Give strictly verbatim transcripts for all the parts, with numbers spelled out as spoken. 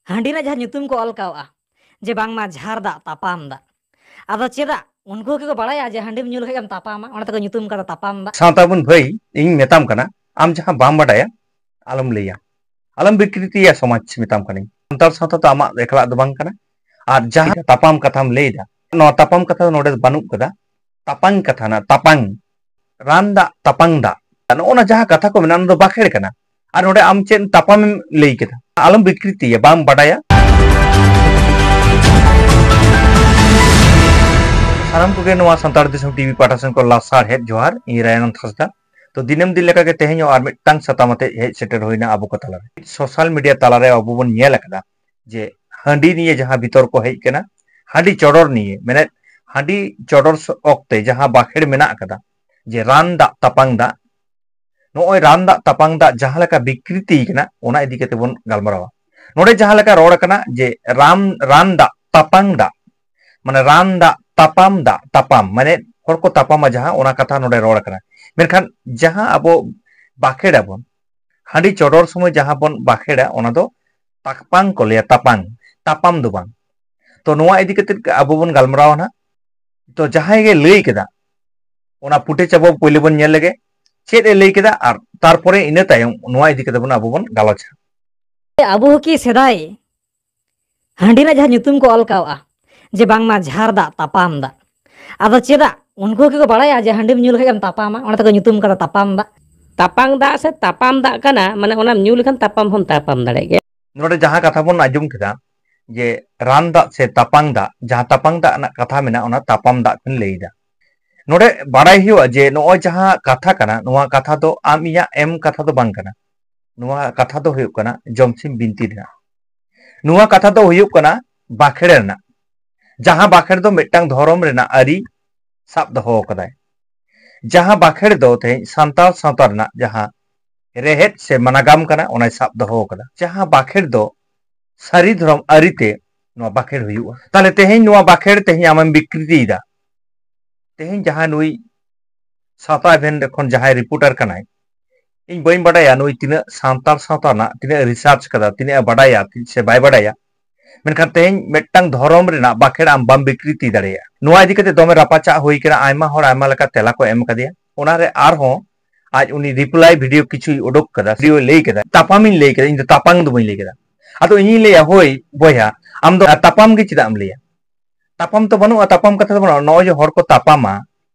ᱦᱟᱺᱰᱤ ᱨᱮᱱᱟᱜ ᱡᱟᱦᱟᱸ ᱧᱩᱛᱩᱢ ᱠᱚ ᱚᱞ ᱠᱟᱣᱜᱼᱟ, ᱡᱮ ᱵᱟᱝᱢᱟ ᱡᱷᱟᱨ ᱫᱟᱜ ᱛᱟᱯᱟᱢ ᱫᱟᱜ, ᱟᱫᱚ ᱪᱮᱫᱟᱜ ᱩᱱᱠᱩ ᱦᱚᱸᱠᱤ ᱠᱚ ᱵᱟᱲᱟᱭᱟ ᱡᱮ ᱦᱟᱺᱰᱤᱢ ᱧᱩ ᱞᱮᱠᱷᱟᱡ ᱜᱮᱢ ᱛᱟᱯᱟᱢᱟ? ᱚᱱᱟ ᱛᱮᱠᱚ ᱧᱩᱛᱩᱢ ᱠᱟᱫᱟ ᱛᱟᱯᱟᱢ ᱫᱟᱜ᱾ ᱥᱟᱶᱛᱟ ᱵᱚᱱ ᱵᱷᱟᱹᱭ, ᱤᱧ ᱢᱮᱛᱟᱢ ᱠᱟᱱᱟ, ᱟᱢ ᱡᱟᱦᱟᱸ ᱵᱟᱢ ᱵᱟᱰᱟᱭᱟ, ᱟᱞᱚᱢ ᱞᱟᱹᱭᱟ, ᱟᱞᱚᱢ ᱵᱤᱠᱨᱤᱛᱤᱭᱟ ᱥᱚᱢᱟᱡᱽ, ᱢᱮᱛᱟᱢ ᱠᱟᱹᱱᱟᱹᱧ᱾ ᱥᱟᱱᱛᱟᱲ ᱥᱟᱶᱛᱟ ᱫᱚ ᱟᱢᱟᱜ ᱮᱠᱞᱟᱜ ᱫᱚ ᱵᱟᱝ ᱠᱟᱱᱟ᱾ ᱟᱨ ᱡᱟᱦᱟᱸ ᱛᱟᱯᱟᱢ ᱠᱟᱛᱷᱟᱢ ᱞᱟᱹᱭ ᱮᱫᱟ, ᱱᱚᱣᱟ ᱛᱟᱯᱟᱢ ᱠᱟᱛᱷᱟ ᱫᱚ ᱱᱚᱰᱮ ᱵᱟᱹᱱᱩᱜ ᱠᱟᱫᱟ᱾ ᱛᱟᱯᱟᱝ ᱠᱟᱛᱷᱟ ᱱᱟ, ᱛᱟᱯᱟᱝ, ᱨᱟᱱ ᱫᱟᱜ, ᱛᱟᱯᱟᱝ ᱫᱟᱜ, ᱱᱚᱜᱼᱚ ᱱᱟ ᱡᱟᱦᱟᱸ ᱠᱟᱛᱷᱟ ᱠᱚ ᱢᱮᱱᱟᱜᱼᱟ, ᱚᱱᱟ ᱫᱚ ᱵᱟᱠᱷᱮᱲ ᱠᱟᱱᱟ᱾ ᱟᱨ ᱱᱚᱰᱮ ᱟᱢ ᱪᱮᱫ ᱛᱟᱯᱟᱢᱮᱢ ᱞᱟᱹᱭ ᱠᱮᱫᱟ? ᱟᱞᱚᱢ ᱵᱤᱠᱨᱤᱛᱤᱭᱟ, ᱵᱟᱢ ᱵᱟᱰᱟᱭᱟ᱾ ᱥᱟᱱᱟᱢ ᱠᱚᱜᱮ ᱱᱚᱣᱟ ᱥᱟᱱᱛᱟᱲ ᱫᱤᱥᱚᱢ ᱴᱤᱵᱷᱤ ᱯᱟᱦᱴᱟ ᱥᱮᱱ ᱠᱚ ᱞᱟᱥᱟᱲᱦᱮᱫ ᱡᱚᱦᱟᱨ᱾ ᱤᱧ ᱨᱟᱭᱟᱱᱚᱱᱫ ᱦᱟᱸᱥᱫᱟ᱾ ᱛᱚ, ᱫᱤᱱᱟᱹᱢ ᱫᱤᱱ ᱞᱮᱠᱟᱜᱮ ᱛᱮᱦᱮᱧ ᱦᱚᱸ ᱟᱨ ᱢᱤᱫᱴᱟᱝ ᱥᱟᱛᱟᱢ ᱟᱛᱮ ᱦᱮᱡ ᱥᱮᱴᱮᱨ ᱦᱩᱭᱱᱟ ᱟᱵᱚ ᱠᱚ ᱛᱟᱞᱟᱨᱮ᱾ ᱥᱳᱥᱟᱞ ᱢᱤᱰᱤᱭᱟ ᱛᱟᱞᱟᱨᱮ ᱟᱵᱚ ᱵᱚᱱ ᱧᱮᱞ ᱟᱠᱟᱫᱟ ᱡᱮ ᱦᱟᱺᱰᱤ ᱱᱤᱭᱮ ᱡᱟᱦᱟᱸ ᱵᱤᱛᱚᱨᱠᱚ ᱦᱮᱡ ᱠᱟᱱᱟ, ᱦᱟᱺᱰᱤ ᱪᱚᱰᱚᱨ ᱱᱤᱭᱮ, ᱢᱮᱱᱮᱫ ᱦᱟᱺᱰᱤ ᱪᱚᱰᱚᱨ ᱥᱚ-, ᱚᱠᱛᱮ ᱡᱟᱦᱟᱸ ᱵᱟᱠᱷᱮᱲ ᱢᱮᱱᱟᱜ ᱟᱠᱟᱫᱟ, ᱡᱮ ᱨᱟᱱ ᱫᱟᱜ ᱛᱟᱯᱟᱝ ᱫᱟᱜ, ᱱᱚᱜᱼᱚᱭ ᱨᱟᱱ ᱫᱟᱜ ᱛᱟᱯᱟᱝ ᱫᱟᱜ ᱡᱟᱦᱟᱸ ᱞᱮᱠᱟ ᱵᱤᱠᱨᱤᱛᱤ ᱠᱟᱱᱟ, ᱚᱱᱟ ᱤᱫᱤ ᱠᱟᱛᱮ ᱵᱚᱱ ᱜᱟᱞᱢᱟᱨᱟᱣᱟ᱾ ᱱᱚᱰᱮ ᱡᱟᱦᱟᱸ ᱞᱮᱠᱟ ᱨᱚᱲ ᱟᱠᱟᱱᱟ ᱡᱮ ᱨᱟᱢ, ᱨᱟᱱ ᱫᱟᱜ ᱛᱟᱯᱟᱝ ᱫᱟᱜ, ᱢᱟᱱᱮ ᱨᱟᱱ ᱫᱟᱜ ᱛᱟᱯᱟᱢ ᱫᱟᱜ, ᱛᱟᱯᱟᱢ ᱢᱟᱱᱮ ᱦᱚᱲ ᱠᱚ ᱛᱟᱯᱟᱢᱟ ᱡᱟᱦᱟᱸ, ᱚᱱᱟ ᱠᱟᱛᱷᱟ ᱱᱚᱰᱮ ᱨᱚᱲ ᱟᱠᱟᱱᱟ᱾ ᱢᱮᱱᱠᱷᱟᱱ ᱡᱟᱦᱟᱸ ᱟᱵᱚ ᱵᱟᱠᱷᱮᱲ ᱟᱵᱚᱱ, ᱦᱟᱺᱰᱤ ᱪᱚᱰᱚᱨ ᱥᱚᱢᱚᱭ ᱡᱟᱦᱟᱸ ᱵᱚᱱ ᱵᱟᱠᱷᱮᱲᱟ, ᱚᱱᱟ ᱫᱚ ᱛᱟᱯᱟᱝ ᱠᱚ ᱞᱟᱹᱭᱟ, ᱛᱟᱯᱟᱝ, ᱛᱟᱯᱟᱢ ᱫᱚ ᱵᱟᱝ᱾ ᱛᱚ, ᱱᱚᱣᱟ ᱤᱫᱤ ᱠᱟᱛᱮ ᱟᱵᱚ ᱵᱚᱱ ᱜᱟᱞᱢᱟᱨᱟᱣᱟ ᱱᱟᱦᱟᱜ᱾ ᱛᱚ, ᱡᱟᱦᱟᱸᱭ ᱜᱮ ᱞᱟᱹᱭ ᱠᱮᱫᱟ, ᱚᱱᱟ ᱯᱩᱴᱮ ᱪᱟᱵᱚ ᱯᱳᱭᱞᱳ ᱵᱚᱱ ᱧᱮᱞ ᱞᱮᱜᱮ, ᱪᱮᱫ ᱮ ᱞᱟᱹᱭ ᱠᱮᱫᱟ, ᱟᱨ ᱛᱟᱨᱯᱚᱨᱮ ᱤᱱᱟᱹ ᱛᱟᱭᱚᱢ ᱱᱚᱣᱟ ᱤᱫᱤ ᱠᱟᱛᱮ ᱵᱚᱱ, ᱟᱵᱚ ᱵᱚᱱ ᱜᱟᱞᱚᱪᱟ᱾ ᱟᱵᱚ ᱦᱚᱸ ᱠᱤ ᱥᱮᱫᱟᱭ ᱦᱟᱺᱰᱤ ᱨᱮᱱᱟᱜ ᱡᱟᱦᱟᱸ ᱧᱩᱛᱩᱢ ᱠᱚ ᱚᱞ ᱠᱟᱣᱜᱼᱟ, ᱡᱮ ᱵᱟᱝᱢᱟ ᱡᱷᱟᱨ ᱫᱟᱜ ᱛᱟᱯᱟᱢ ᱫᱟᱜ, ᱟᱫᱚ ᱪᱮᱫᱟᱜ ᱩᱱᱠᱩ ᱦᱚᱸᱠᱤ ᱠᱚ ᱵᱟᱲᱟᱭᱟ ᱡᱮ ᱦᱟᱺᱰᱤᱢ ᱧᱩ ᱞᱮᱠᱷᱟᱡ ᱜᱮᱢ ᱛᱟᱯᱟᱢᱟ? ᱚᱱᱟ ᱛᱮᱠᱚ ᱧᱩᱛᱩᱢ ᱠᱟᱫᱟ ᱛᱟᱯᱟᱢ ᱫᱟᱜ᱾ ᱛᱟᱯᱟᱝ ᱫᱟᱜ ᱥᱮ ᱛᱟᱯᱟᱢ ᱫᱟᱜ ᱠᱟᱱᱟ, ᱢᱟᱱᱮ ᱚᱱᱟᱢ ᱧᱩ ᱞᱮᱠᱷᱟᱱ ᱛᱟᱯᱟᱢ ᱦᱚᱸᱢ ᱛᱟᱯᱟᱢ ᱫᱟᱲᱮᱭᱟᱜ ᱜᱮᱭᱟ᱾ ᱱᱚᱰᱮ ᱡᱟᱦᱟᱸ ᱠᱟᱛᱷᱟ ᱵᱚᱱ ᱟᱸᱡᱚᱢ ᱠᱮᱫᱟ ᱡᱮ ᱨᱟᱱ ᱫᱟᱜ ᱥᱮ ᱛᱟᱯᱟᱝ ᱫᱟᱜ, ᱡᱟᱦᱟᱸ ᱛᱟᱯᱟᱝ ᱫᱟᱜ ᱨᱮᱱᱟᱜ ᱠᱟᱛᱷᱟ ᱢᱮᱱᱟᱜᱼᱟ, ᱚᱱᱟ ᱛᱟᱯᱟᱢ ᱫᱟᱜ ᱠᱷᱚᱱ ᱞᱟᱹᱭ ᱮᱫᱟ᱾ ᱱᱚᱰᱮ ᱵᱟᱲᱟᱭ ᱦᱩᱭᱩᱜᱼᱟ ᱡᱮ ᱱᱚᱜᱼᱚᱭ ᱡᱟᱦᱟᱸ ᱠᱟᱛᱷᱟ ᱠᱟᱱᱟ, ᱱᱚᱣᱟ ᱠᱟᱛᱷᱟ ᱫᱚ ᱟᱢ ᱤᱧᱟᱜ ᱮᱢ ᱠᱟᱛᱷᱟ ᱫᱚ ᱵᱟᱝ ᱠᱟᱱᱟ᱾ ᱱᱚᱣᱟ ᱠᱟᱛᱷᱟ ᱫᱚ ᱦᱩᱭᱩᱜ ᱠᱟᱱᱟ ᱡᱚᱢᱥᱤᱢ ᱵᱤᱱᱛᱤ ᱨᱮᱱᱟᱜ᱾ ᱱᱚᱣᱟ ᱠᱟᱛᱷᱟ ᱫᱚ ᱦᱩᱭᱩᱜ ᱠᱟᱱᱟ ᱵᱟᱠᱷᱮᱲ ᱨᱮᱱᱟᱜ, ᱡᱟᱦᱟᱸ ᱵᱟᱠᱷᱮᱲ ᱫᱚ ᱢᱤᱫᱴᱟᱝ ᱫᱷᱚᱨᱚᱢ ᱨᱮᱱᱟᱜ ᱟᱹᱨᱤ ᱥᱟᱵ ᱫᱚᱦᱚ ᱟᱠᱟᱫᱟᱭ, ᱡᱟᱦᱟᱸ ᱵᱟᱠᱷᱮᱲ ᱫᱚ ᱛᱮᱦᱮᱧ ᱥᱟᱱᱛᱟᱲ ᱥᱟᱶᱛᱟ ᱨᱮᱱᱟᱜ ᱡᱟᱦᱟᱸ ᱨᱮᱦᱮᱫ ᱥᱮ ᱢᱟᱱᱟᱜᱟᱢ ᱠᱟᱱᱟ, ᱚᱱᱟᱭ ᱥᱟᱵ ᱫᱚᱦᱚ ᱟᱠᱟᱫᱟ᱾ ᱡᱟᱦᱟᱸ ᱵᱟᱠᱷᱮᱲ ᱫᱚ ᱥᱟᱹᱨᱤ ᱫᱷᱚᱨᱚᱢ ᱟᱹᱨᱤᱛᱮ ᱱᱚᱣᱟ ᱵᱟᱠᱷᱮᱲ ᱦᱩᱭᱩᱜᱼᱟ᱾ ᱛᱟᱦᱞᱮ ᱛᱮᱦᱮᱧ ᱱᱚᱣᱟ ᱵᱟᱠᱷᱮᱲ ᱛᱮᱦᱮᱧ ᱟᱢᱮᱢ ᱵᱤᱠᱨᱤᱛᱤᱭᱮᱫᱟ᱾ ᱛᱮᱦᱮᱧ ᱡᱟᱦᱟᱸ ᱱᱩᱭ ᱥᱟᱶᱛᱟ ᱮᱵᱷᱮᱱ ᱠᱷᱚᱱ ᱡᱟᱦᱟᱸᱭ ᱨᱤᱯᱳᱨᱴᱟᱨ ᱠᱟᱱᱟᱭ, ᱤᱧ ᱵᱟᱹᱧ ᱵᱟᱰᱟᱭᱟ ᱱᱩᱭ ᱛᱤᱱᱟᱹᱜ ᱥᱟᱱᱛᱟᱲ ᱥᱟᱶᱛᱟ ᱨᱮᱱᱟᱜ ᱛᱤᱱᱟᱹᱜ ᱨᱤᱥᱟᱨᱪ ᱠᱟᱫᱟ, ᱛᱤᱱᱟᱹᱜ ᱮ ᱵᱟᱰᱟᱭᱟ ᱥᱮ ᱵᱟᱭ ᱵᱟᱰᱟᱭᱟ, ᱢᱮᱱᱠᱷᱟᱱ ᱛᱮᱦᱮᱧ ᱢᱤᱫᱴᱟᱝ ᱫᱷᱚᱨᱚᱢ ᱨᱮᱱᱟᱜ ᱵᱟᱠᱷᱮᱲ ᱟᱢ ᱵᱟᱢ ᱵᱤᱠᱨᱤᱛᱤ ᱫᱟᱲᱮᱭᱟᱜᱼᱟ᱾ ᱱᱚᱣᱟ ᱤᱫᱤ ᱠᱟᱛᱮ ᱫᱚᱢᱮ ᱨᱟᱯᱟᱪᱟᱜ ᱦᱩᱭ ᱠᱟᱱᱟ, ᱟᱭᱢᱟ ᱦᱚᱲ ᱟᱭᱢᱟ ᱞᱮᱠᱟ ᱛᱮᱞᱟ ᱠᱚ ᱮᱢ ᱠᱟᱫᱮᱭᱟ᱾ ᱚᱱᱟᱨᱮ ᱟᱨᱦᱚᱸ ᱟᱡ ᱩᱱᱤ ᱨᱤᱯᱞᱟᱭ ᱵᱷᱤᱰᱤᱭᱳ ᱠᱤᱪᱷᱩᱭ ᱩᱰᱩᱠ ᱠᱟᱫᱟ, ᱵᱷᱤᱰᱤᱭᱳ ᱞᱟᱹᱭ ᱠᱮᱫᱟ, ᱛᱟᱯᱟᱢᱤᱧ ᱞᱟᱹᱭ ᱠᱮᱫᱟ, ᱤᱧ ᱫᱚ ᱛᱟᱯᱟᱝ ᱫᱚ ᱵᱟᱹᱧ ᱞᱟᱹᱭ ᱠᱮᱫᱟ᱾ ᱟᱫᱚ ᱤᱧᱤᱧ ᱞᱟᱹᱭᱟ, ᱦᱳᱭ ᱵᱚᱭᱦᱟ, ᱟᱢ ᱫᱚ ᱛᱟᱯᱟᱢ ᱜᱮ ᱪᱮᱫᱟᱜ ᱮᱢ ᱞᱟᱹᱭᱟ? ᱛᱟᱯᱟᱢ ᱛᱚ ᱵᱟᱹᱱᱩᱜᱼᱟ, ᱛᱟᱯᱟᱢ ᱠᱟᱛᱷᱟ ᱫᱚ ᱵᱟᱹᱱᱩᱜᱼᱟ᱾ ᱱᱚᱜᱼᱚᱭ ᱡᱮ ᱦᱚᱲ ᱠᱚ ᱛᱟᱯᱟᱢᱟ,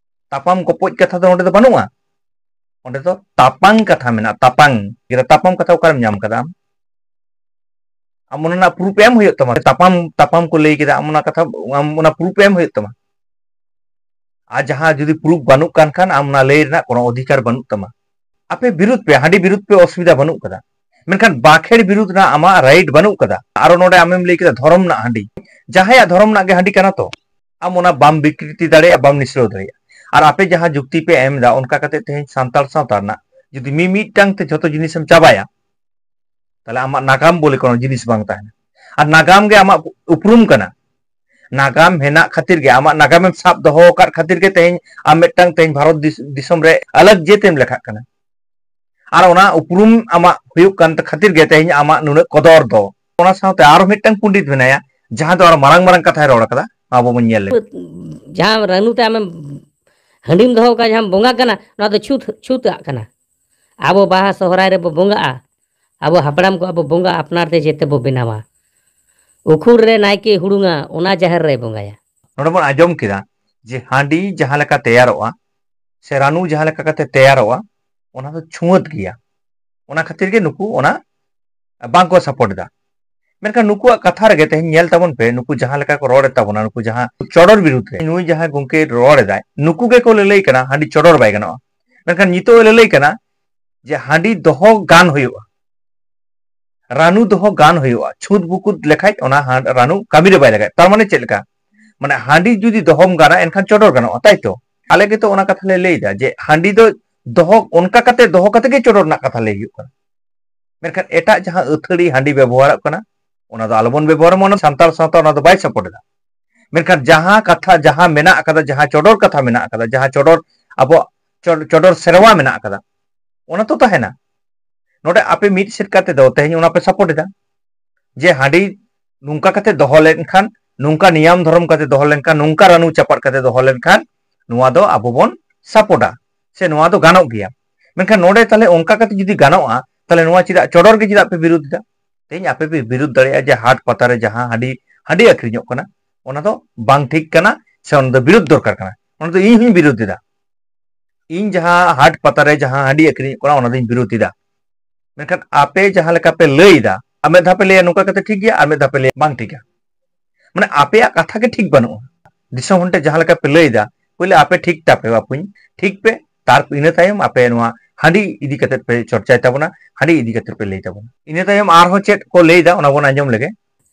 ᱛᱟᱯᱟᱢ ᱠᱚᱯᱚᱡ ᱠᱟᱛᱷᱟ ᱫᱚ ᱚᱸᱰᱮ ᱫᱚ ᱵᱟᱹᱱᱩᱜᱼᱟ᱾ ᱚᱸᱰᱮ ᱫᱚ ᱛᱟᱯᱟᱝ ᱠᱟᱛᱷᱟ ᱢᱮᱱᱟᱜᱼᱟ, ᱛᱟᱯᱟᱝ᱾ ᱛᱟᱯᱟᱢ ᱠᱟᱛᱷᱟ ᱚᱠᱟᱨᱮᱢ ᱧᱟᱢ ᱠᱟᱫᱟ ᱟᱢ? ᱟᱢ ᱚᱱᱟ ᱨᱮᱱᱟᱜ ᱯᱨᱩᱯ ᱮᱢ ᱦᱩᱭᱩᱜ ᱛᱟᱢᱟ᱾ ᱛᱟᱯᱟᱢ, ᱛᱟᱯᱟᱢ ᱠᱚ ᱞᱟᱹᱭ ᱠᱮᱫᱟ, ᱟᱢ ᱚᱱᱟ ᱠᱟᱛᱷᱟ, ᱟᱢ ᱚᱱᱟ ᱯᱨᱩᱯ ᱮᱢ ᱦᱩᱭᱩᱜ ᱛᱟᱢᱟ᱾ ᱟᱨ ᱡᱟᱦᱟᱸ ᱡᱩᱫᱤ ᱯᱨᱩᱯ ᱵᱟᱹᱱᱩᱜ ᱠᱟᱱ ᱠᱷᱟᱱ, ᱟᱢ ᱚᱱᱟ ᱞᱟᱹᱭ ᱨᱮᱱᱟᱜ ᱠᱳᱱᱳ ᱚᱫᱷᱤᱠᱟᱨ ᱵᱟᱹᱱᱩᱜ ᱛᱟᱢᱟ᱾ ᱟᱯᱮ ᱵᱤᱨᱩᱫ ᱯᱮ, ᱦᱟᱺᱰᱤ ᱵᱤᱨᱩᱫ ᱯᱮ, ᱚᱥᱩᱵᱤᱫᱷᱟ ᱵᱟᱹᱱᱩᱜ ᱠᱟᱫᱟ, ᱢᱮᱱᱠᱷᱟᱱ ᱵᱟᱠᱷᱮᱲ ᱵᱤᱨᱩᱫ ᱨᱮᱱᱟᱜ ᱟᱢᱟᱜ ᱨᱟᱭᱤᱴ ᱵᱟᱹᱱᱩᱜ ᱠᱟᱫᱟ᱾ ᱟᱨᱚ ᱱᱚᱰᱮ ᱟᱢᱮᱢ ᱞᱟᱹᱭ ᱠᱮᱫᱟ ᱫᱷᱚᱨᱚᱢ ᱨᱮᱱᱟᱜ ᱦᱟᱺᱰᱤ, ᱡᱟᱦᱟᱸᱭᱟᱜ ᱫᱷᱚᱨᱚᱢ ᱨᱮᱱᱟᱜ ᱜᱮ ᱦᱟᱺᱰᱤ ᱠᱟᱱᱟ ᱛᱚ, ᱟᱢ ᱚᱱᱟ ᱵᱟᱢ ᱵᱤᱠᱨᱤᱛᱤ ᱫᱟᱲᱮᱭᱟᱜᱼᱟ, ᱵᱟᱢ ᱱᱤᱥᱲᱟᱹᱣ ᱫᱟᱲᱮᱭᱟᱜᱼᱟ᱾ ᱟᱨ ᱟᱯᱮ ᱡᱟᱦᱟᱸ ᱡᱩᱠᱛᱤ ᱯᱮ ᱮᱢ ᱮᱫᱟ, ᱚᱱᱠᱟ ᱠᱟᱛᱮ ᱛᱮᱦᱮᱧ ᱥᱟᱱᱛᱟᱲ ᱥᱟᱶᱛᱟ ᱨᱮᱱᱟᱜ ᱡᱩᱫᱤ ᱢᱤᱢᱤᱫᱴᱟᱝ ᱛᱮ ᱡᱷᱚᱛᱚ ᱡᱤᱱᱤᱥᱮᱢ ᱪᱟᱵᱟᱭᱟ, ᱛᱟᱦᱞᱮ ᱟᱢᱟᱜ ᱱᱟᱜᱟᱢ ᱵᱚᱞᱮ ᱠᱳᱱᱳ ᱡᱤᱱᱤᱥ ᱵᱟᱝ ᱛᱟᱦᱮᱱᱟ᱾ ᱟᱨ ᱱᱟᱜᱟᱢ ᱜᱮ ᱟᱢᱟᱜ ᱩᱯᱨᱩᱢ ᱠᱟᱱᱟ᱾ ᱱᱟᱜᱟᱢ ᱦᱮᱱᱟᱜ ᱠᱷᱟᱹᱛᱤᱨ ᱜᱮ, ᱟᱢᱟᱜ ᱱᱟᱜᱟᱢᱮᱢ ᱥᱟᱵ ᱫᱚᱦᱚ ᱟᱠᱟᱫ ᱠᱷᱟᱹᱛᱤᱨ ᱜᱮ ᱛᱮᱦᱮᱧ ᱟᱢ ᱢᱤᱫᱴᱟᱝ ᱛᱮᱦᱮᱧ ᱵᱷᱟᱨᱚᱛ ᱫᱤᱥ-, ᱫᱤᱥᱚᱢ ᱨᱮ ᱟᱞᱟᱜᱽ ᱡᱟᱹᱛ ᱮᱢ ᱞᱮᱠᱷᱟᱜ ᱠᱟᱱᱟ᱾ ᱟᱨ ᱚᱱᱟ ᱩᱯᱨᱩᱢ ᱟᱢᱟᱜ ᱦᱩᱭᱩᱜ ᱠᱟᱱ ᱠᱷᱟᱹᱛᱤᱨ ᱜᱮ ᱛᱮᱦᱮᱧ ᱟᱢᱟᱜ ᱱᱩᱱᱟᱹᱜ ᱠᱚᱫᱚᱨ ᱫᱚ᱾ ᱚᱱᱟ ᱥᱟᱶᱛᱮ ᱟᱨᱚ ᱢᱤᱫᱴᱟᱝ ᱯᱚᱱᱰᱤᱛ ᱢᱮᱱᱟᱭᱟ, ᱡᱟᱦᱟᱸ ᱫᱚ ᱟᱨᱚ ᱢᱟᱨᱟᱝ ᱢᱟᱨᱟᱝ ᱠᱟᱛᱷᱟᱭ ᱨᱚᱲ ᱠᱟᱫᱟ, ᱟᱵᱚ ᱵᱚᱱ ᱧᱮᱞ ᱞᱮᱜᱮ᱾ ᱡᱟᱦᱟᱸ ᱨᱟᱹᱱᱩ ᱛᱮ ᱟᱢᱮᱢ ᱦᱟᱺᱰᱤᱢ ᱫᱚᱦᱚ ᱠᱟᱜᱼᱟ, ᱡᱟᱦᱟᱸᱢ ᱵᱚᱸᱜᱟ ᱠᱟᱱᱟ, ᱱᱚᱣᱟ ᱫᱚ ᱪᱷᱩᱛ, ᱪᱷᱩᱛᱟᱜ ᱠᱟᱱᱟ᱾ ᱟᱵᱚ ᱵᱟᱦᱟ ᱥᱚᱦᱨᱟᱭ ᱨᱮᱵᱚ ᱵᱚᱸᱜᱟᱜᱼᱟ, ᱟᱵᱚ ᱦᱟᱯᱲᱟᱢ ᱠᱚᱣᱟᱜ ᱵᱚ ᱵᱚᱸᱜᱟ ᱟᱯᱱᱟᱨ ᱛᱮ ᱡᱮᱛᱮ ᱵᱚ ᱵᱮᱱᱟᱣᱟ᱾ ᱩᱠᱷᱩᱲ ᱨᱮ ᱱᱟᱭᱠᱮ ᱦᱩᱲᱩᱝᱟ, ᱚᱱᱟ ᱡᱟᱦᱮᱨ ᱨᱮᱭ ᱵᱚᱸᱜᱟᱭᱟ᱾ ᱱᱚᱰᱮ ᱵᱚᱱ ᱟᱸᱡᱚᱢ ᱠᱮᱫᱟ ᱡᱮ ᱦᱟᱺᱰᱤ ᱡᱟᱦᱟᱸ ᱞᱮᱠᱟ ᱛᱮᱭᱟᱨᱚᱜᱼᱟ ᱥᱮ ᱨᱟᱹᱱᱩ ᱡᱟᱦᱟᱸ ᱞᱮᱠᱟ ᱠᱟᱛᱮ ᱛᱮᱭᱟᱨᱚᱜᱼᱟ, ᱚᱱᱟ ᱫᱚ ᱪᱷᱩᱣᱟᱹᱛ ᱜᱮᱭᱟ᱾ ᱚᱱᱟ ᱠᱷᱟᱹᱛᱤᱨ ᱜᱮ ᱱᱩᱠᱩ ᱚᱱᱟ ᱵᱟᱝᱠᱚ ᱥᱟᱯᱳᱨᱴ ᱮᱫᱟ᱾ ᱢᱮᱱᱠᱷᱟᱱ ᱱᱩᱠᱩᱣᱟᱜ ᱠᱟᱛᱷᱟ ᱨᱮᱜᱮ ᱛᱮᱦᱮᱧ ᱧᱮᱞ ᱛᱟᱵᱚᱱ ᱯᱮ, ᱱᱩᱠᱩ ᱡᱟᱦᱟᱸ ᱞᱮᱠᱟ ᱠᱚ ᱨᱚᱲᱮᱫ ᱛᱟᱵᱚᱱᱟ, ᱱᱩᱠᱩ ᱡᱟᱦᱟᱸ ᱪᱚᱰᱚᱨ ᱵᱤᱨᱩᱫᱷ ᱨᱮ ᱱᱩᱭ ᱡᱟᱦᱟᱸᱭ ᱜᱚᱢᱠᱮ ᱨᱚᱲ ᱮᱫᱟᱭ, ᱱᱩᱠᱩ ᱜᱮᱠᱚ ᱞᱟᱹᱞᱟᱹᱭ ᱠᱟᱱᱟ ᱦᱟᱺᱰᱤ ᱪᱚᱰᱚᱨ ᱵᱟᱭ ᱜᱟᱱᱚᱜᱼᱟ᱾ ᱢᱮᱱᱠᱷᱟᱱ ᱱᱤᱛᱚᱜ ᱮ ᱞᱟᱹᱞᱟᱹᱭ ᱠᱟᱱᱟ ᱡᱮ ᱦᱟᱺᱰᱤ ᱫᱚᱦᱚ ᱜᱟᱱ ᱦᱩᱭᱩᱜᱼᱟ, ᱨᱟᱹᱱᱩ ᱫᱚᱦᱚ ᱜᱟᱱ ᱦᱩᱭᱩᱜᱼᱟ, ᱪᱷᱩᱸᱛ ᱵᱩᱠᱩᱫ ᱞᱮᱠᱷᱟᱡ ᱚᱱᱟ ᱦᱟᱸᱰ-, ᱨᱟᱹᱱᱩ ᱠᱟᱹᱢᱤ ᱨᱮ ᱵᱟᱭ ᱞᱟᱜᱟᱜᱼᱟ᱾ ᱛᱟᱨ ᱢᱟᱱᱮ ᱪᱮᱫ ᱞᱮᱠᱟ? ᱢᱟᱱᱮ ᱦᱟᱺᱰᱤ ᱡᱩᱫᱤ ᱫᱚᱦᱚᱢ ᱜᱟᱱᱟ, ᱮᱱᱠᱷᱟᱱ ᱪᱚᱰᱚᱨ ᱜᱟᱱᱚᱜᱼᱟ, ᱛᱟᱭ ᱛᱚ? ᱟᱞᱮ ᱜᱮᱛᱚ ᱚᱱᱟ ᱠᱟᱛᱷᱟ ᱞᱮ ᱞᱟᱹᱭ ᱮᱫᱟ ᱡᱮ ᱦᱟᱺᱰᱤ ᱫᱚ ᱫᱚᱦᱚ, ᱚᱱᱠᱟ ᱠᱟᱛᱮ ᱫᱚᱦᱚ ᱠᱟᱛᱮ ᱜᱮ ᱪᱚᱰᱚᱨ ᱨᱮᱱᱟᱜ ᱠᱟᱛᱷᱟ ᱞᱟᱹᱭ ᱦᱩᱭᱩᱜ ᱠᱟᱱᱟ᱾ ᱢᱮᱱᱠᱷᱟᱱ ᱮᱴᱟᱜ ᱡᱟᱦᱟᱸ ᱟᱹᱛᱷᱟᱹᱲᱤ ᱦᱟᱺᱰᱤ ᱵᱮᱵᱚᱦᱟᱨᱚᱜ ᱠᱟᱱᱟ, ᱚᱱᱟ ᱫᱚ ᱟᱞᱚᱵᱚᱱ ᱵᱮᱵᱚᱦᱟᱨ ᱢᱟ, ᱚᱱᱟ ᱥᱟᱱᱛᱟᱲ ᱥᱟᱶᱛᱟ ᱚᱱᱟ ᱫᱚ ᱵᱟᱭ ᱥᱟᱯᱳᱨᱴ ᱮᱫᱟ᱾ ᱢᱮᱱᱠᱷᱟᱱ ᱡᱟᱦᱟᱸ ᱠᱟᱛᱷᱟ, ᱡᱟᱦᱟᱸ ᱢᱮᱱᱟᱜ ᱟᱠᱟᱫᱟ, ᱡᱟᱦᱟᱸ ᱪᱚᱰᱚᱨ ᱠᱟᱛᱷᱟ ᱢᱮᱱᱟᱜ ᱟᱠᱟᱫᱟ, ᱡᱟᱦᱟᱸ ᱪᱚᱰᱚᱨ, ᱟᱵᱚᱣᱟᱜ ᱪᱚᱰ-, ᱪᱚᱰᱚᱨ ᱥᱮᱨᱣᱟ ᱢᱮᱱᱟᱜ ᱟᱠᱟᱫᱟ, ᱚᱱᱟ ᱛᱚ ᱛᱟᱦᱮᱱᱟ᱾ ᱱᱚᱰᱮ ᱟᱯᱮ ᱢᱤᱫ ᱥᱮᱫ ᱠᱟᱛᱮ ᱫᱚ ᱛᱮᱦᱮᱧ ᱚᱱᱟ ᱯᱮ ᱥᱟᱯᱳᱨᱴ ᱮᱫᱟ, ᱡᱮ ᱦᱟᱺᱰᱤ ᱱᱚᱝᱠᱟ ᱠᱟᱛᱮ ᱫᱚᱦᱚ ᱞᱮᱱᱠᱷᱟᱱ, ᱱᱚᱝᱠᱟ ᱱᱤᱭᱟᱢ ᱫᱷᱚᱨᱚᱢ ᱠᱟᱛᱮ ᱫᱚᱦᱚ ᱞᱮᱱᱠᱷᱟᱱ, ᱱᱚᱝᱠᱟ ᱨᱟᱹᱱᱩ ᱪᱟᱯᱟᱫ ᱠᱟᱛᱮ ᱫᱚᱦᱚ ᱞᱮᱱᱠᱷᱟᱱ ᱱᱚᱣᱟ ᱫᱚ ᱟᱵᱚ ᱵᱚᱱ ᱥᱟᱯᱳᱨᱴᱟ, ᱥᱮ ᱱᱚᱣᱟ ᱫᱚ ᱜᱟᱱᱚᱜ ᱜᱮᱭᱟ᱾ ᱢᱮᱱᱠᱷᱟᱱ ᱱᱚᱰᱮ ᱛᱟᱦᱞᱮ ᱚᱱᱠᱟ ᱠᱟᱛᱮ ᱡᱩᱫᱤ ᱜᱟᱱᱚᱜᱼᱟ, ᱛᱟᱦᱞᱮ ᱱᱚᱣᱟ ᱪᱮᱫᱟᱜ ᱪᱚᱰᱚᱨ ᱜᱮ ᱪᱮᱫᱟᱜ ᱯᱮ ᱵᱤᱨᱩᱫᱷ ᱮᱫᱟ? ᱛᱮᱦᱮᱧ ᱟᱯᱮ ᱯᱮ ᱵᱤᱨᱩᱫᱷ ᱫᱟᱲᱮᱭᱟᱜᱼᱟ ᱡᱮ ᱦᱟᱴ ᱯᱟᱛᱟ ᱨᱮ ᱡᱟᱦᱟᱸ ᱦᱟᱺᱰᱤ, ᱦᱟᱺᱰᱤ ᱟᱹᱠᱷᱨᱤᱧᱚᱜ ᱠᱟᱱᱟ, ᱚᱱᱟ ᱫᱚ ᱵᱟᱝ ᱴᱷᱤᱠ ᱠᱟᱱᱟ, ᱥᱮ ᱚᱱᱟ ᱫᱚ ᱵᱤᱨᱩᱫᱷ ᱫᱚᱨᱠᱟᱨ ᱠᱟᱱᱟ᱾ ᱚᱱᱟ ᱫᱚ ᱤᱧ ᱦᱚᱸᱧ ᱵᱤᱨᱩᱫᱷ ᱮᱫᱟ᱾ ᱤᱧ ᱡᱟᱦᱟᱸ ᱦᱟᱴ ᱯᱟᱛᱟ ᱨᱮ ᱡᱟᱦᱟᱸ ᱦᱟᱺᱰᱤ ᱟᱹᱠᱷᱨᱤᱧᱚᱜ ᱠᱟᱱᱟ, ᱚᱱᱟ ᱫᱚᱧ ᱵᱤᱨᱩᱫᱷ ᱮᱫᱟ᱾ ᱢᱮᱱᱠᱷᱟᱱ ᱟᱯᱮ ᱡᱟᱦᱟᱸ ᱞᱮᱠᱟ ᱯᱮ ᱞᱟᱹᱭ ᱮᱫᱟ, ᱟᱨ ᱢᱤᱫ ᱫᱷᱟᱣ ᱯᱮ ᱞᱟᱹᱭᱟ ᱱᱚᱝᱠᱟ ᱠᱟᱛᱮ ᱴᱷᱤᱠ ᱜᱮᱭᱟ, ᱟᱨ ᱢᱤᱫ ᱫᱷᱟᱣ ᱯᱮ ᱞᱟᱹᱭᱟ ᱵᱟᱝ ᱴᱷᱤᱠᱟ᱾ ᱢᱟᱱᱮ ᱟᱯᱮᱭᱟᱜ ᱠᱟᱛᱷᱟ ᱜᱮ ᱴᱷᱤᱠ ᱵᱟᱹᱱᱩᱜᱼᱟ᱾ ᱫᱤᱥᱚᱢ ᱦᱚᱲ ᱴᱷᱮᱱ ᱡᱟᱦᱟᱸ ᱞᱮᱠᱟ ᱯᱮ ᱞᱟᱹᱭ ᱮᱫᱟ, ᱯᱳᱭᱞᱳ ᱟᱯᱮ ᱴᱷᱤᱠ ᱛᱟᱯᱮ ᱵᱟᱯᱩᱧ, ᱴᱷᱤᱠ ᱯᱮ, ᱛᱟᱨ ᱤᱱᱟᱹ ᱛᱟᱭᱚᱢ ᱟᱯᱮ ᱱᱚᱣᱟ ᱦᱟᱺᱰᱤ ᱤᱫᱤ ᱠᱟᱛᱮ ᱯᱮ ᱪᱚᱨᱪᱟᱭ ᱛᱟᱵᱚᱱᱟ, ᱦᱟᱺᱰᱤ ᱤᱫᱤ ᱠᱟᱛᱮ ᱯᱮ ᱞᱟᱹᱭ ᱛᱟᱵᱚᱱᱟ᱾ ᱤᱱᱟᱹ ᱛᱟᱭᱚᱢ ᱟᱨᱦᱚᱸ ᱪᱮᱫ ᱠᱚ ᱞᱟᱹᱭ ᱮᱫᱟ ᱚᱱᱟ ᱵᱚᱱ ᱟᱸᱡᱚᱢ ᱞᱮᱜᱮ᱾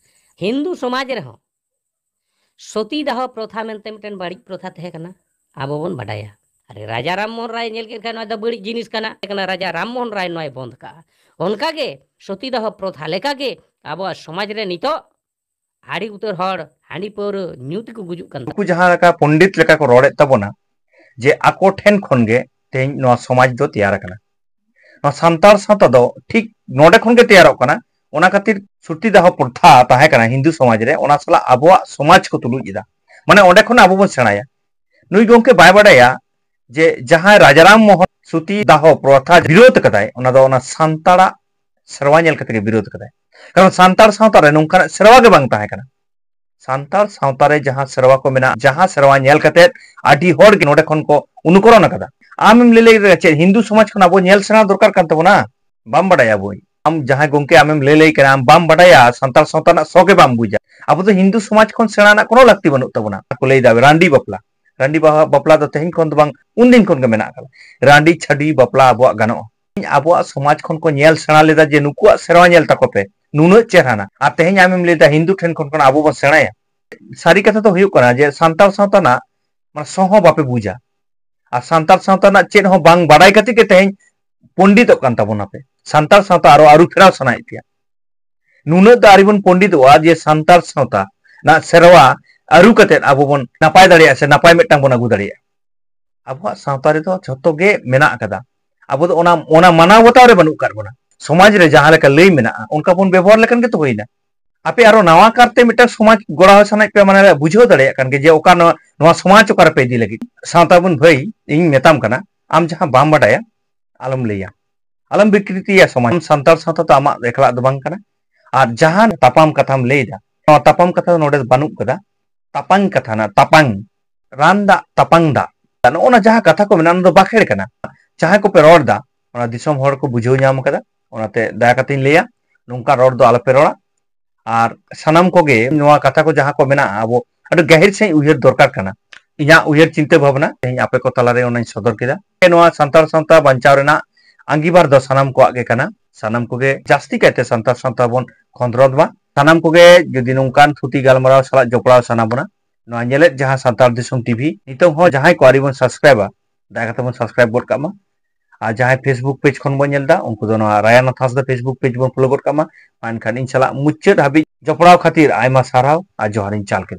ᱦᱤᱱᱫᱩ ᱥᱚᱢᱟᱡᱽ ᱨᱮᱦᱚᱸ ᱥᱚᱛᱤ ᱫᱟᱦᱚ ᱯᱨᱚᱛᱷᱟ ᱢᱮᱱᱛᱮ ᱢᱤᱫᱴᱮᱱ ᱵᱟᱹᱲᱤᱡ ᱯᱨᱚᱛᱷᱟ ᱛᱟᱦᱮᱸ ᱠᱟᱱᱟ, ᱟᱵᱚ ᱵᱚᱱ ᱵᱟᱰᱟᱭᱟ᱾ ᱟᱨᱮ ᱨᱟᱡᱟ ᱨᱟᱢ ᱢᱳᱦᱚᱱ ᱨᱟᱭ ᱧᱮᱞ ᱠᱮᱫ ᱠᱷᱟᱱ ᱱᱚᱣᱟ ᱫᱚ ᱵᱟᱹᱲᱤᱡ ᱡᱤᱱᱤᱥ ᱠᱟᱱᱟ, ᱠᱟᱱᱟ, ᱨᱟᱡᱟ ᱨᱟᱢ ᱢᱳᱦᱚᱱ ᱨᱟᱭ ᱱᱚᱣᱟᱭ ᱵᱚᱱᱫ ᱠᱟᱜᱼᱟ᱾ ᱚᱱᱠᱟᱜᱮ ᱥᱚᱛᱤ ᱫᱟᱦᱚ ᱯᱨᱚᱛᱷᱟ ᱞᱮᱠᱟᱜᱮ ᱟᱵᱚᱣᱟᱜ ᱥᱚᱢᱟᱡᱽ ᱨᱮ ᱱᱤᱛᱚᱜ ᱟᱹᱰᱤ ᱩᱛᱟᱹᱨ ᱦᱚᱲ ᱦᱟᱺᱰᱤ ᱯᱟᱹᱣᱨᱟᱹ ᱧᱩ ᱛᱮᱠᱚ ᱜᱩᱡᱩᱜ ᱠᱟᱱ ᱱᱩᱠᱩ ᱡᱟᱦᱟᱸ ᱞᱮᱠᱟ ᱯᱚᱱᱰᱤᱛ ᱞᱮᱠᱟ ᱠᱚ ᱨᱚᱲᱮᱫ ᱛᱟᱵᱚᱱᱟ, ᱡᱮ ᱟᱠᱚ ᱴᱷᱮᱱ ᱠᱷᱚᱱ ᱜᱮ ᱛᱮᱦᱮᱧ ᱱᱚᱣᱟ ᱥᱚᱢᱟᱡᱽ ᱫᱚ ᱛᱮᱭᱟᱨ ᱟᱠᱟᱱᱟ᱾ ᱱᱚᱣᱟ ᱥᱟᱱᱛᱟᱲ ᱥᱟᱶᱛᱟ ᱫᱚ ᱴᱷᱤᱠ ᱱᱚᱰᱮ ᱠᱷᱚᱱ ᱜᱮ ᱛᱮᱭᱟᱨᱚᱜ ᱠᱟᱱᱟ᱾ ᱚᱱᱟ ᱠᱷᱟᱹᱛᱤᱨ ᱥᱚᱛᱤ ᱫᱟᱦᱚ ᱯᱨᱚᱛᱷᱟ ᱛᱟᱦᱮᱸ ᱠᱟᱱᱟ ᱦᱤᱱᱫᱩ ᱥᱚᱢᱟᱡᱽ ᱨᱮ, ᱚᱱᱟ ᱥᱟᱞᱟᱜ ᱟᱵᱚᱣᱟᱜ ᱥᱚᱢᱟᱡᱽ ᱠᱚ ᱛᱩᱞᱩᱡ ᱮᱫᱟ᱾ ᱢᱟᱱᱮ ᱚᱸᱰᱮ ᱠᱷᱚᱱ ᱟᱵᱚ ᱵᱚᱱ ᱥᱮᱬᱟᱭᱟ᱾ ᱱᱩᱭ ᱜᱚᱢᱠᱮ ᱵᱟᱭ ᱵᱟᱰᱟᱭᱟ ᱡᱮ ᱡᱟᱦᱟᱸᱭ ᱨᱟᱡᱟᱨᱟᱢ ᱢᱳᱦᱚᱱ ᱥᱚᱛᱤ ᱫᱟᱦᱚ ᱯᱨᱚᱛᱷᱟ ᱵᱤᱨᱳᱫᱷ ᱠᱟᱫᱟᱭ, ᱚᱱᱟ ᱫᱚ ᱚᱱᱟ ᱥᱟᱱᱛᱟᱲᱟᱜ ᱥᱮᱨᱣᱟ ᱧᱮᱞ ᱠᱟᱛᱮ ᱜᱮ ᱵᱤᱨᱳᱫᱷ ᱠᱟᱫᱟᱭ᱾ ᱠᱟᱨᱚᱱ ᱥᱟᱱᱛᱟᱲ ᱥᱟᱶᱛᱟ ᱨᱮ ᱱᱚᱝᱠᱟᱱᱟᱜ ᱥᱮᱨᱣᱟ ᱜᱮ ᱵᱟᱝ ᱛᱟᱦᱮᱸ ᱠᱟᱱᱟ᱾ ᱥᱟᱱᱛᱟᱲ ᱥᱟᱶᱛᱟ ᱨᱮ ᱡᱟᱦᱟᱸ ᱥᱮᱨᱣᱟ ᱠᱚ ᱢᱮᱱᱟᱜ, ᱡᱟᱦᱟᱸ ᱥᱮᱨᱣᱟ ᱧᱮᱞ ᱠᱟᱛᱮ ᱟᱹᱰᱤ ᱦᱚᱲ ᱜᱮ ᱱᱚᱰᱮ ᱠᱷᱚᱱ ᱠᱚ ᱚᱱᱩᱠᱚᱨᱚᱱ ᱟᱠᱟᱫᱟ᱾ ᱟᱢᱮᱢ ᱞᱟᱹᱭ ᱞᱟᱹᱭ ᱪᱮᱫ ᱦᱤᱱᱫᱩ ᱥᱚᱢᱟᱡᱽ ᱠᱷᱚᱱ ᱟᱵᱚ ᱧᱮᱞ ᱥᱮᱬᱟ ᱫᱚᱨᱠᱟᱨ ᱠᱟᱱ ᱛᱟᱵᱚᱱᱟ? ᱵᱟᱢ ᱵᱟᱰᱟᱭᱟ ᱵᱳᱭ᱾ ᱟᱢ ᱡᱟᱦᱟᱸᱭ ᱜᱚᱢᱠᱮ ᱟᱢᱮᱢ ᱞᱟᱹᱭ ᱞᱟᱹᱭ ᱠᱟᱱᱟ, ᱟᱢ ᱵᱟᱢ ᱵᱟᱰᱟᱭᱟ ᱥᱟᱱᱛᱟᱲ ᱥᱟᱶᱛᱟ ᱨᱮᱱᱟᱜ ᱥᱚ ᱜᱮ ᱵᱟᱢ ᱵᱩᱡᱟ᱾ ᱟᱵᱚ ᱫᱚ ᱦᱤᱱᱫᱩ ᱥᱚᱢᱟᱡᱽ ᱠᱷᱚᱱ ᱥᱮᱬᱟ ᱨᱮᱱᱟᱜ ᱠᱳᱱᱳ ᱞᱟᱹᱠᱛᱤ ᱵᱟᱹᱱᱩᱜ ᱛᱟᱵᱚᱱᱟ᱾ ᱠᱚ ᱞᱟᱹᱭ ᱮᱫᱟ ᱨᱟᱺᱰᱤ ᱵᱟᱯᱞᱟ, ᱨᱟᱺᱰᱤ ᱵᱟᱦᱟ ᱵᱟᱯᱞᱟ ᱫᱚ ᱛᱮᱦᱮᱧ ᱠᱷᱚᱱ ᱫᱚ ᱵᱟᱝ, ᱩᱱᱫᱤᱱ ᱠᱷᱚᱱ ᱜᱮ ᱢᱮᱱᱟᱜ ᱟᱠᱟᱫᱟ᱾ ᱨᱟᱺᱰᱤ ᱪᱷᱟᱹᱰᱣᱤ ᱵᱟᱯᱞᱟ ᱟᱵᱚᱣᱟᱜ ᱜᱟᱱᱚᱜᱼᱟ᱾ ᱟᱵᱚᱣᱟᱜ ᱥᱚᱢᱟᱡᱽ ᱠᱷᱚᱱ ᱠᱚ ᱧᱮᱞ ᱥᱮᱬᱟ ᱞᱮᱫᱟ ᱡᱮ ᱱᱩᱠᱩᱣᱟᱜ ᱥᱮᱨᱣᱟ ᱧᱮᱞ ᱛᱟᱠᱚ ᱯᱮ, ᱱᱩᱱᱟᱹᱜ ᱪᱮᱦᱨᱟᱱᱟ᱾ ᱟᱨ ᱛᱮᱦᱮᱧ ᱟᱢᱮᱢ ᱞᱟᱹᱭ ᱮᱫᱟ ᱦᱤᱱᱫᱩ ᱴᱷᱮᱱ ᱠᱷᱚᱱ ᱠᱷᱚᱱ ᱟᱵᱚ ᱵᱚᱱ ᱥᱮᱬᱟᱭᱟ᱾ ᱥᱟᱹᱨᱤ ᱠᱟᱛᱷᱟ ᱫᱚ ᱦᱩᱭᱩᱜ ᱠᱟᱱᱟ ᱡᱮ ᱥᱟᱱᱛᱟᱲ ᱥᱟᱶᱛᱟ ᱨᱮᱱᱟᱜ ᱢᱟᱱᱮ ᱥᱚ ᱦᱚᱸ ᱵᱟᱯᱮ ᱵᱩᱡᱟ᱾ ᱟᱨ ᱥᱟᱱᱛᱟᱲ ᱥᱟᱶᱛᱟ ᱨᱮᱱᱟᱜ ᱪᱮᱫ ᱦᱚᱸ ᱵᱟᱝ ᱵᱟᱰᱟᱭ ᱠᱟᱛᱮ ᱜᱮ ᱛᱮᱦᱮᱧ ᱯᱚᱱᱰᱤᱛᱚᱜ ᱠᱟᱱ ᱛᱟᱵᱚᱱᱟ ᱯᱮ᱾ ᱥᱟᱱᱛᱟᱲ ᱥᱟᱶᱛᱟ ᱟᱨᱚ ᱟᱹᱨᱩ ᱯᱷᱮᱨᱟᱣ ᱥᱟᱱᱟᱭᱮᱫ ᱯᱮᱭᱟ᱾ ᱱᱩᱱᱟᱹᱜ ᱫᱚ ᱟᱹᱣᱨᱤ ᱵᱚᱱ ᱯᱚᱱᱰᱤᱛᱚᱜᱼᱟ ᱡᱮ ᱥᱟᱱᱛᱟᱲ ᱥᱟᱶᱛᱟ ᱨᱮᱱᱟᱜ ᱥᱮᱨᱣᱟ ᱟᱹᱨᱩ ᱠᱟᱛᱮ ᱟᱵᱚ ᱵᱚᱱ ᱱᱟᱯᱟᱭ ᱫᱟᱲᱮᱭᱟᱜᱼᱟ ᱥᱮ ᱱᱟᱯᱟᱭ ᱢᱤᱫᱴᱟᱝ ᱵᱚᱱ ᱟᱹᱜᱩ ᱫᱟᱲᱮᱭᱟᱜᱼᱟ᱾ ᱟᱵᱚᱣᱟᱜ ᱥᱟᱶᱛᱟ ᱨᱮᱫᱚ ᱡᱷᱚᱛᱚ ᱜᱮ ᱢᱮᱱᱟᱜ ᱟᱠᱟᱫᱟ᱾ ᱟᱵᱚ ᱫᱚ ᱚᱱᱟ ᱚᱱᱟ ᱢᱟᱱᱟᱣ ᱵᱟᱛᱟᱣ ᱨᱮ ᱵᱟᱹᱱᱩᱜ ᱟᱠᱟᱫ ᱵᱚᱱᱟ᱾ ᱥᱚᱢᱟᱡᱽ ᱨᱮ ᱡᱟᱦᱟᱸ ᱞᱮᱠᱟ ᱞᱟᱹᱭ ᱢᱮᱱᱟᱜᱼᱟ, ᱚᱱᱠᱟ ᱵᱚᱱ ᱵᱮᱵᱚᱦᱟᱨ ᱞᱮᱠᱷᱟᱱ ᱜᱮᱛᱚ ᱦᱩᱭᱱᱟ᱾ ᱟᱯᱮ ᱟᱨᱚ ᱱᱟᱣᱟ ᱠᱟᱨᱛᱮ ᱢᱤᱫᱴᱟᱝ ᱥᱚᱢᱟᱡᱽ ᱜᱚᱲᱟᱣ ᱥᱟᱱᱟᱭᱮᱫ ᱯᱮᱭᱟ, ᱢᱟᱱᱮ ᱵᱩᱡᱷᱟᱹᱣ ᱫᱟᱲᱮᱭᱟᱜ ᱠᱟᱱ ᱜᱮ ᱡᱮ ᱚᱠᱟ ᱱᱚᱣᱟ, ᱱᱚᱣᱟ ᱥᱚᱢᱟᱡᱽ ᱚᱠᱟ ᱨᱮᱯᱮ ᱤᱫᱤ ᱞᱟᱹᱜᱤᱫ᱾ ᱥᱟᱶᱛᱟ ᱵᱚᱱ ᱵᱷᱟᱹᱭ, ᱤᱧ ᱢᱮᱛᱟᱢ ᱠᱟᱱᱟ, ᱟᱢ ᱡᱟᱦᱟᱸ ᱵᱟᱢ ᱵᱟᱰᱟᱭᱟ, ᱟᱞᱚᱢ ᱞᱟᱹᱭᱟ, ᱟᱞᱚᱢ ᱵᱤᱠᱨᱤᱛᱤᱭᱟ ᱥᱚᱢᱟᱡᱽ᱾ ᱟᱢ ᱥᱟᱱᱛᱟᱲ ᱥᱟᱶᱛᱟ ᱫᱚ ᱟᱢᱟᱜ ᱮᱠᱞᱟᱜ ᱫᱚ ᱵᱟᱝ ᱠᱟᱱᱟ᱾ ᱟᱨ ᱡᱟᱦᱟᱸ ᱛᱟᱯᱟᱢ ᱠᱟᱛᱷᱟᱢ ᱞᱟᱹᱭ ᱮᱫᱟ, ᱱᱚᱣᱟ ᱛᱟᱯᱟᱢ ᱠᱟᱛᱷᱟ ᱫᱚ ᱱᱚᱰᱮ ᱫᱚ ᱵᱟᱹᱱᱩᱜ ᱠᱟᱫᱟ᱾ ᱛᱟᱯᱟᱝ ᱠᱟᱛᱷᱟ ᱱᱟ, ᱛᱟᱯᱟᱝ, ᱨᱟᱱ ᱫᱟᱜ, ᱛᱟᱯᱟᱝ ᱫᱟᱜ, ᱱᱚᱜᱼᱚ ᱱᱟ ᱡᱟᱦᱟᱸ ᱠᱟᱛᱷᱟ ᱠᱚ ᱢᱮᱱᱟᱜᱼᱟ, ᱚᱱᱟ ᱫᱚ ᱵᱟᱠᱷᱮᱲ ᱠᱟᱱᱟ᱾ ᱡᱟᱦᱟᱸᱭ ᱠᱚᱯᱮ ᱨᱚᱲ ᱮᱫᱟ, ᱚᱱᱟ ᱫᱤᱥᱚᱢ ᱦᱚᱲ ᱠᱚ ᱵᱩᱡᱷᱟᱹᱣ ᱧᱟᱢ ᱠᱟᱫᱟ᱾ ᱚᱱᱟᱛᱮ ᱫᱟᱭᱟ ᱠᱟᱛᱮᱧ ᱞᱟᱹᱭᱟ, ᱱᱚᱝᱠᱟ ᱨᱚᱲ ᱫᱚ ᱟᱞᱚᱯᱮ ᱨᱚᱲᱟ᱾ ᱟᱨ ᱥᱟᱱᱟᱢ ᱠᱚᱜᱮ ᱱᱚᱣᱟ ᱠᱟᱛᱷᱟ ᱠᱚ ᱡᱟᱦᱟᱸ ᱠᱚ ᱢᱮᱱᱟᱜᱼᱟ, ᱟᱵᱚ ᱟᱹᱰᱤ ᱜᱟᱹᱦᱤᱨ ᱥᱟᱺᱦᱤᱡ ᱩᱭᱦᱟᱹᱨ ᱫᱚᱨᱠᱟᱨ ᱠᱟᱱᱟ᱾ ᱤᱧᱟᱹᱜ ᱩᱭᱦᱟᱹᱨ ᱪᱤᱱᱛᱟᱹ ᱵᱷᱟᱵᱽᱱᱟ ᱛᱮᱦᱮᱧ ᱟᱯᱮ ᱠᱚ ᱛᱟᱞᱟᱨᱮ ᱚᱱᱟᱧ ᱥᱚᱫᱚᱨ ᱠᱮᱫᱟ᱾ ᱱᱚᱣᱟ ᱥᱟᱱᱛᱟᱲ ᱥᱟᱶᱛᱟ ᱵᱟᱧᱪᱟᱣ ᱨᱮᱱᱟᱜ ᱟᱸᱜᱤᱵᱷᱟᱨ ᱫᱚ ᱥᱟᱱᱟᱢ ᱠᱚᱣᱟᱜ ᱜᱮ ᱠᱟᱱᱟ᱾ ᱥᱟᱱᱟᱢ ᱠᱚᱜᱮ ᱡᱟᱹᱥᱛᱤ ᱠᱟᱭᱛᱮ ᱥᱟᱱᱛᱟᱲ ᱥᱟᱶᱛᱟ ᱵᱚᱱ ᱠᱷᱚᱸᱫᱽᱨᱚᱸᱫᱽ ᱢᱟ᱾ ᱥᱟᱱᱟᱢ ᱠᱚᱜᱮ ᱡᱩᱫᱤ ᱱᱚᱝᱠᱟᱱ ᱛᱷᱩᱛᱤ ᱜᱟᱞᱢᱟᱨᱟᱣ ᱥᱟᱞᱟᱜ ᱡᱚᱯᱲᱟᱣ ᱥᱟᱱᱟ ᱵᱚᱱᱟ, ᱱᱚᱣᱟ ᱧᱮᱞᱮᱫ ᱡᱟᱦᱟᱸ ᱥᱟᱱᱛᱟᱲ ᱫᱤᱥᱚᱢ ᱴᱤᱵᱷᱤ, ᱱᱤᱛᱚᱝ ᱦᱚᱸ ᱡᱟᱦᱟᱸᱭ ᱠᱚ ᱟᱹᱣᱨᱤ ᱵᱚᱱ ᱥᱟᱵᱥᱠᱨᱟᱭᱤᱵᱟ, ᱫᱟᱭᱟ ᱠᱟᱛᱮ ᱵᱚᱱ ᱥᱟᱵᱥᱠᱨᱟᱭᱤᱵ ᱜᱚᱫ ᱠᱟᱜ ᱢᱟ᱾ ᱟᱨ ᱡᱟᱦᱟᱸᱭ Facebook ᱯᱮᱡᱽ ᱠᱷᱚᱱ ᱵᱚᱱ ᱧᱮᱞ ᱮᱫᱟ, ᱩᱱᱠᱩ ᱫᱚ ᱱᱚᱣᱟ ᱨᱟᱭᱟᱱᱟᱛᱷ ᱦᱟᱸᱥᱫᱟ Facebook ᱯᱮᱡᱽ ᱵᱚᱱ ᱯᱷᱚᱞᱳ ᱜᱚᱫ ᱠᱟᱜ ᱢᱟ᱾ ᱢᱟ ᱮᱱᱠᱷᱟᱱ ᱤᱧ ᱥᱟᱞᱟᱜ ᱢᱩᱪᱟᱹᱫ ᱦᱟᱹᱵᱤᱡ ᱡᱚᱯᱲᱟᱣ ᱠᱷᱟᱹᱛᱤᱨ ᱟᱭᱢᱟ ᱥᱟᱨᱦᱟᱣ ᱟᱨ ᱡᱚᱦᱟᱨᱤᱧ ᱪᱟᱞ ᱠᱮᱫᱟ᱾